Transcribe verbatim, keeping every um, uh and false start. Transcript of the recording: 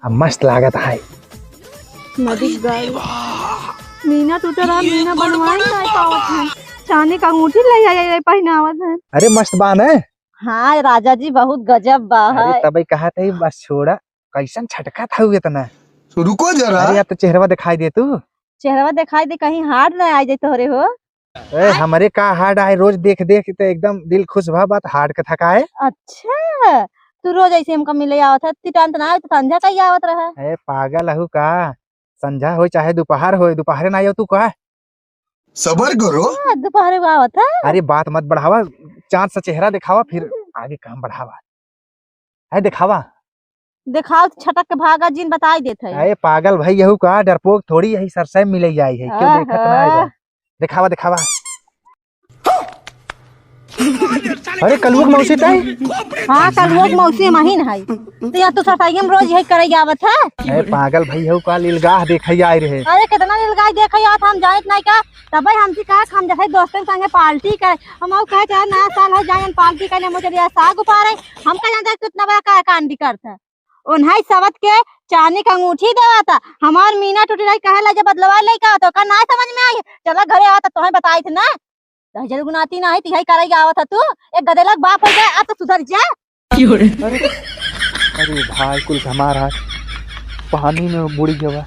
अब मस्त लागत है। नदी गई। मीना टूटे रहा, मीना बनवाई नहीं पावत है। चांदी का अंगूठी ले आई, आई, आई पहनावत है। अरे मस्त बा न? हाँ राजा जी, बहुत गजब बा अरे है। तबे कहा थे, बस छोड़ा, कैसन छटका था हुए इतना। रुको जरा। अरे अब तो चेहरवा दिखाई दे तू। चेहरवा दिखाई दे, कहीं हार्ड ना आ जाए तोहरे हो। ए, हमरे का हार्ड आए, रोज देख देख के तो एकदम दिल खुश भा बात हार्ड के थकाए। अच्छा, तू रोज ऐसे हमका मिले आवत है, ती टाइम तो ना आवे, तो संझा का ही आवत रहा। ए, पागल हूँ का? संझा होए चाहे दोपहर होए, दोपहरे ना आयो तू का? सबर करो। हाँ, दोपहरे को आवत है। अरे बात मत बढ़ावा, चांद सा चेहरा दिखावा, फिर आगे काम बढ़ावा। है दिखावा। दिखाओ तो छटक के भागा, जिन बताई देत है। अरे पागल भाई, यहू का डरपोक थोड़ी यही सरसै मिले जाई है, क्यों देखत ना है आहा। जा? दिखावा, दिखावा। अरे कलुआ के मौसी ताई। हाँ, कलुआ के मौसी महीन है। तो यहाँ तो सफाई में रोज यही करे आवत है। अरे पागल भाई, यहू का लीलगाह देखे आए रहे। अरे कितना लीलगाह देखे आवत, हम जानित नहीं का। तबे हमसे कहा कि हम जैसे दोस्तन संगे पार्टी करे, हम और कहे चाहे नया साल हो जाए पार्टी करे, मुझे यह साग उपारे, हम का जानते कितना बड़ा का कांड करता। उन्हें सवत के चांदी का अंगूठी देवा था, हमार मीना टूटी रही, कहे ला जब बदलवा ले का तो का ना समझ में आई। चला घरे आवा तो तोहे बताई थे ना। दहिजर गुनाती ना है, तिहाई करे आवत है तू। एक गदेला के बाप हो जाए, अब तो सुधर जा। अरे, अरे भाई, कुल हमार हाथ पानी में बुड़ गवा।